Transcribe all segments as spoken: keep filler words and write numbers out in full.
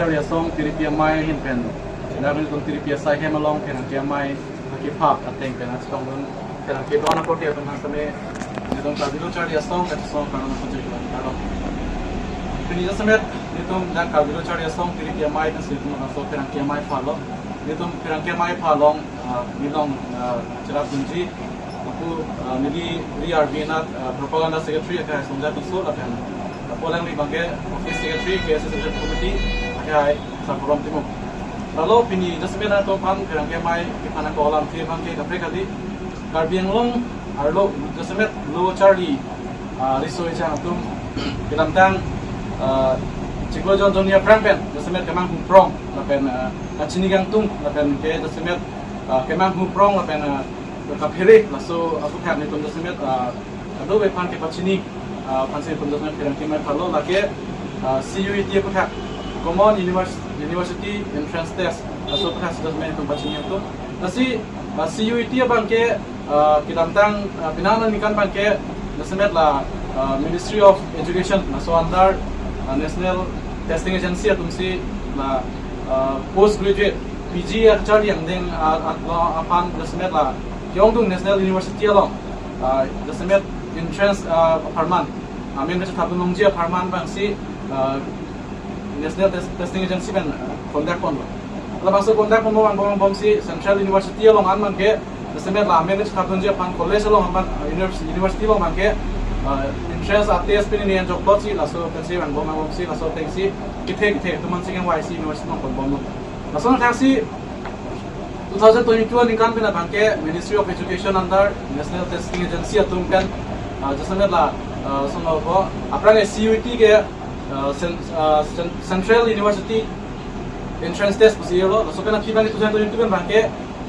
Charli Asong Tiripi Amei ahin pen, dak nelitum Tiripi asai hem along pherangke amei akepha ateng pen achetongdun pherangke don akorte atum aphan sitame nelitum Karbi Lo Charli Asong kachesong kardom nangpajirlo, kardom. Pini jasemet nelitum dak Karbi Lo Charli Asong Tiripi Amei pen si nelitum laso pherangke amei aphan lo. Nelitum pherangke amei aphan along, ah, neli along, ah, cherapdunji, lapu, ah, neli Ri Arbi Anat, ah, Propaganda Secretary akhai Songjai Tisso lapen, ah, lapu alangli abangke Office Secretary K S A Central Committee akhai Sarporom Timung. Lalu pini jasemet nangtum aphan pherangke amei kephan ako alamthe abangke kaprek kali. Karbi Anglong arlo jasemet lo charli, ah, riso ejang atum kedamtang, ah, chiklo jon jonni aphrang pen jasemet kemanghu prong lapen, ah, kachini kangtung lapen ke jasemet, ah, kemanghu prong lapen, ah, kaphere laso aputhak nelitum jasemet, ah, kadokave aphan kepachini, ah, aphansi nelitum jasemet pherangke amei aphan lo. Lake, ah, C U E T aputhak, Common Univers-, University Entrance Test, laso aputhak si jasemet nelitum pachini atum. Lasi, ah, C U E T abangke, ah, kedamtang, ah, penang aningkan abangke jasemet la, ah, Ministry of Education laso under, ah, National Testing Agency atumsi la, ah, post graduate P G acharli angdeng, ah, ah, aphan jasemet la ke-ongdung National University along, ah, jasemet entrance, ah, apharman, ah, amen kachethapdun longji apharman abangsi, ah, National Test-, Testing Agency pen, ah, conduct ponlo. Labangso conduct ponbom angbong angbomsi Central University along an abangke jasemet la amen kachethapdunji aphan college along aphan, ah, univers-, university along abangke, ah, entrance a test pini ne anjok dotsi laso pensi angbong angbomsi laso atengsi kethe kethe atum aphansi kangvaisi university along ponbomlo. Laso athaksi two thousand twenty-two aningkan pen abangke Ministry of Education under National Testing Agency atum pen, ah, jasemet la, ah, sono ko aphrang C U E T ke, ah, cen-, ah, cen-, Central University Entrance Test pusi irlo. Laso pen aphi abangke two thousand twenty-two pen abangke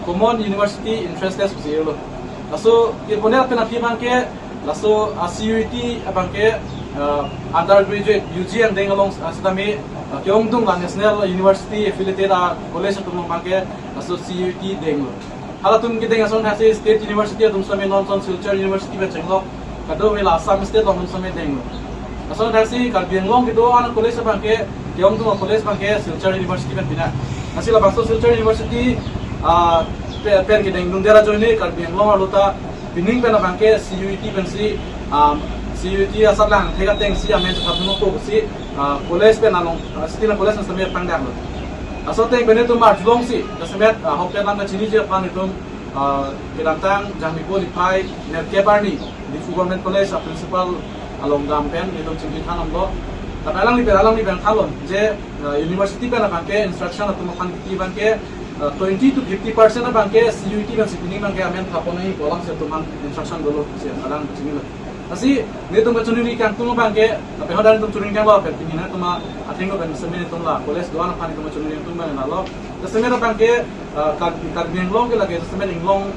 Common University Entrance Test pusi irlo. Laso ke pone pen aphi abangke laso, ah, C U E T abangke, ah, undergraduate U G angdeng along, ah, sitame, ah, ke-ongdung la National University affiliated, ah, college atum along abangke laso C U E T denglo. Halatum kedeng ason athaksi State University atum sitame non ason Silchar University pen chenglok, kadokave la Assam State along atum sitame denglo. Ason athaksi Karbi Anglong kedo-an college abangke, ke-ongdung college abangke Silchar University pen pina. Lasi labangso Silchar University, ah, pe-, pen kedengdunde ra ajoine Karbi Anglong arlo ta pining pen abangke C U E T pensi, um, C U E T asatlang thek atengsi amen chethapdun nangpo pusi, ah, college pen along, ah, sitame college pen sitame pangdaklo. Laso ateng pen nelitum arjulongsi jasemet, ah, ahok pen lam kachiniji aphan nelitum, ah, kedamtang Jangmipo niphai nerkep arni Diphu Government College a principal along dam pen nelitum chingki than damlo. Tapi alangli pen, alangli pen thanlo je, ah, university pen abangke instruction atum aphan kipi abangke, ah, twenty to fifty percent abangke C U E T pensi pining abangke amen thap pon nangji pu alangsi atum aphan instruction dolo pusi alang chinilo. Lasi nelitum kachiningri kangtung abangke, lapen hadak nelitum chiningri kanglo pen pini nangtum athengno pen sitame nelitum la college do-an aphan nelitum chiningri kangtung abang lalo. Jasemet abangke, ah, Kar-, Karbi Anglong ke lake jasemet inglong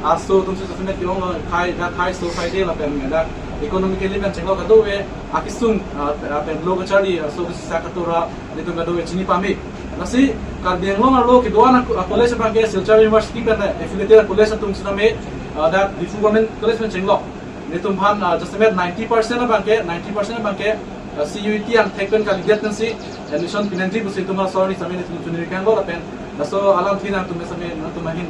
aso atumsi jasemet ke-onglo, khei, dak khei aso khei de lapen dak economically pen chenglok kadokave akesung, ah, ah, pen lo kacharli aso kesa katura nelitum kadokave chini pame. Lasi Karbi Anglong arlo kedo-an a, a college abangke Silchar University pen affiliated college atum sitame, ah, dak Diphu Government College pen chenglok. Nelitum aphan, ah, jasemet ninety percent abangke, ninety percent abangke, ah, C U E T angthek pen candidate pensi admission pinangji pusi nelitum asor ni sitame nelitum chiningri kanglo lapen laso alamthe nangtum sitame nangtum ahin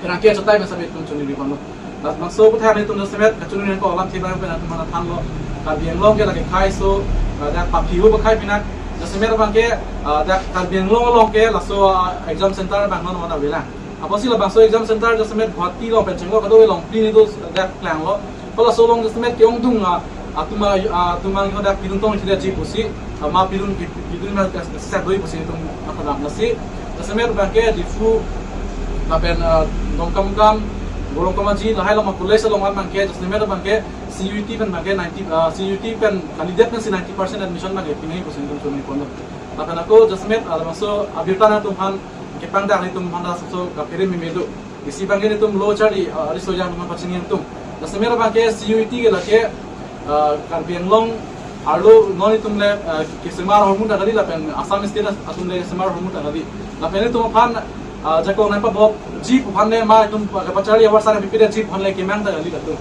pherangke achatai pen sitame nelitum chiningri kanglo. Labangso aputhak nelitum jasemet kachiningri ako alamthe abang pen nangtum aphan thanlo. Karbi Anglong ke lake khei aso, ah, dak paphi ho pakhei pinak. Jasemet abangke, ah, dak Karbi Anglong along ke laso, ah, exam center abang non non avelang. Apotsi labangso exam center jasemet Guwahati along pen chenglok kadokave along pini do dak klanglo. Pu laso along jasemet ke-ongdung, ah, atum a, ah, atum abang dak pidun tong chile ji pusi, ah, ma pidun ki, pidun ma kas, kas, sa doi pusi nelitum aphan dam. Lasi jasemet abangke Diphu lapen, ah, Dongkamukam, Gurung Kamaji, lahai along college along abangke jasemet abangke C U E T pen abangke ninety, ah, C U E T pen candidate pensi ninety percent admission abangke pinangji pusi nelitum choningri ponlo. Lapen ako jasemet, ah, labangso abirta nangtum aphan kepangdak nelitum aphan laso kaphere meme do. Isi abangke nelitum lo charli, ah, riso ejang atum aphan pachini atum. Jasemet abangke C U E T ke lake, ah, Karbi Anglong arlo non itum le, ah, kesemar ahormu ta kali lapen Assam State atum le kesemar ahormu ta kali. Lapen itum aphan, ah, jakong nangpabopji pu aphan le ma itum kapacharli awar sang pipedetji pu aphan le kemang ta kali latum.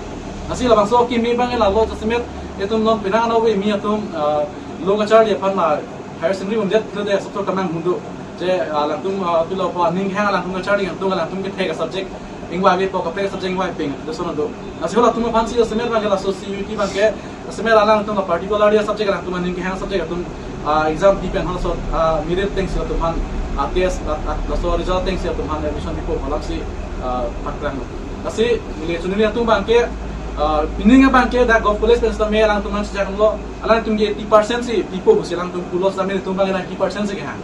Lasi labangso akeme abang lalo jasemet itum non penang anove kimi atum, ah, lo kacharli aphan la Higher secondary umdet tu de asapso kamang hundu. Je, ah, alangtum, ah, pilo po aning hang alangtum kacharli alangtum, alangtum kethek a-subject ingvai avepo, kaprek a-subject ingvai peng, lason do. Lasi halatum aphansi jasemet abangke laso C U E T abangke, jasemet alangtum la particularly a-subject alangtum aning kehang subject atum, ah, exam di pen halaso, ah, merit atengsi latum aphan, ah, test, ah, ah, laso result atengsi latum aphan admission dipo, halasi, ah, pakrang. Lasi neli choningri atum abangke, ah, pining abangke dak Govt College pen sitame alangtum aphan sejak lo, alangtum ke eighty percent si pipo pusi alangtum pulo sitame nelitum abangke ninety percent si kehang.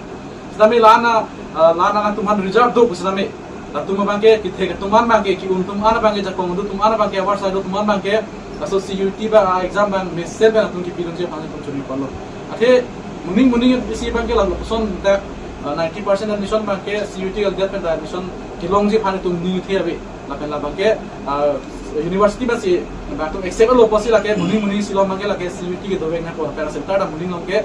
Sitame la-an, ah, la-an alangtum aphan reserve do pu sitame. Latum abangke kethek atum an abangke, ki-un atum an abangke, jakong atum an abangke, avarsai atum an abangke, laso C U E T abang, ah, exam abang mesen abang atum kipidunji aphan atum choningri ponlo. Athe moning moning isi abangke lapuson dak, ah, ninety percent admission abangke C U E T kaldet pen ta admission kelongji aphan atum ningthe ave. Lapen labangke, ah, university abangsi, bang atum accept lo pusi lake moning moning isi along abangke lake C U E T kedovek nangpo, lapen center ta moning along ke,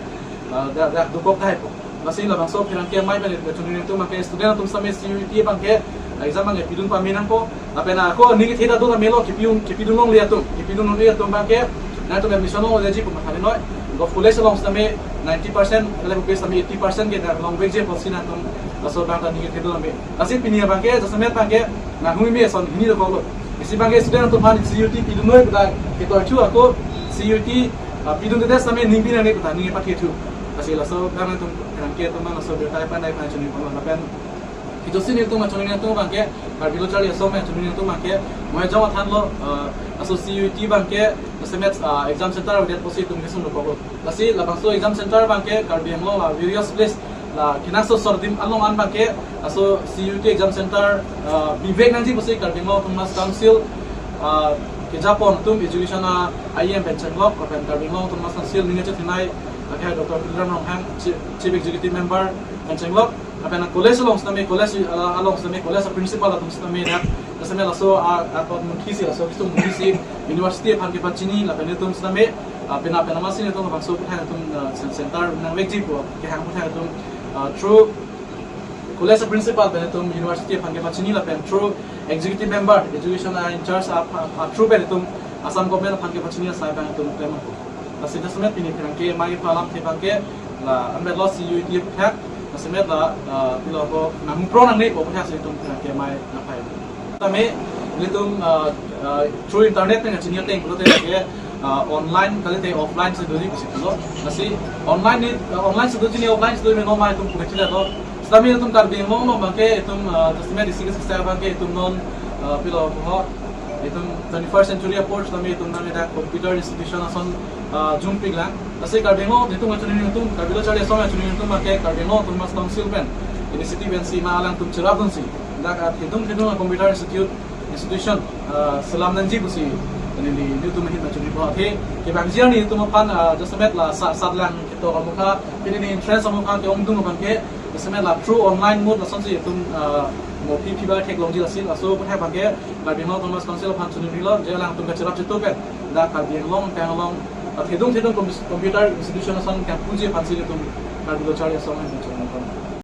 ah, dak, dak dokok tahai po. Lasi labangso apherangke amei pen choningri atum abangke student atum sitame C U E T abangke, ah, exam abangke pidun pame nangpo. Lapen, ah, ako ningthe ta do ta melo, kipidun, kipidun longle atum, kipidun longle atum abangke, nangtum admission longle ji pu matha noi. Govt College along sitame ninety percent, kali bukis sitame eighty percent ke dak longvekji pusi nangtum laso abang ta ningthe do tame. Lasi pini abangke jasemet abangke nanghumeme ason hini dokoklo. Isi abangke student atum aphan C U E T pidun noi pu ta ketoi thu, ako C U E T, ah, pidunde sitame ning pi nangne pu ta ning pathe thu. Lasi laso abang atum, apherangke atum abang laso birta pandai pandai choningri ponlo lapen kejutsi nelitum choningri atum abangke, Karbi Lo Charli Asong choningri atum abangke, mo ajong athan lo, ah, laso C U E T abangke, jasemet, ah, exam center avedet pusi itum kesung dokoklo. Lasi labangso exam center abangke Karbi Anglong la various place, la kenangsot sor adim along an abangke, laso C U E T exam center, ah, bivek nangji pusi Karbi Anglong Autonomous Council, ah, kejapon atum education a-E M pen chenglok, lapen Karbi Anglong Autonomous Council aning kachethenei, ah, ke Doctor Tuliram Ronghang, Chief, Chief Executive Member pen chenglok, lapen college along sitame, college, ah, along sitame, college principal atum sitame dak, sitame laso, ah, ah, munthi si, laso kisung munthi si, university aphan kepachini, lapen itum sitame, ah, pina pina masi itum labangso aputhak atum, ah, cen-, center nangvekji pu kehang aputhak atum, ah, through college principal pen itum university aphan kepachini lapen through executive member, education, ah, in charge, ah, ah, ah, through pen itum Assam government aphan kepachini asai abang itum klem nangpo. Lasi jasemet pini apherangke amei pu alamthe abangke la anvet lo C U E T aputhak, jasemet la, ah, pilo ko nangprong nangne pu aputhak si itum apherangke amei nangpai. Tame nelitum, ah, ah, through internet pen chini ateng pulote ke, ah, online kalite offline si doji pusi pulo. Lasi online ni, ah, online si doji ne offline si doji ne non amei itum pu kethila to. Sitame itum Karbi Anglong along abangke itum, ah, jasemet isi ke sisa abangke itum non, ah, pilo ho, itum twenty-first century approach sitame itum nang dak computer institution ason, ah, jumpi lang. Lasi Karbi Anglong itum choningri atum, Karbi Lo Charli Asong choningri atum abangke Karbi Anglong Autonomous Council pen initiative pensi ma alangtum cherapdunsi dak, ah, thedung thedung a-computer institute, institution, ah, selam nangji pusi neli, nelitum ahin choningri po. Athe kevangji arni itum aphan, ah, jasemet la sa-, sat lang ketok amokha, pini ni entrance amokha ke-ongdung abangke, jasemet la through online mode lasonsi itum, ah, mo phi phi ba theklongji lasi, laso aputhak abangke Karbi Anglong Autonomous Council aphan choningrilo, je alangtum kacherap chitu pen dak Karbi Anglong, Karbi Anglong, ah, thedung thedung com-, computer institution ason kangpuji aphansi itum Karbi Lo Charli Asong ahin choningri.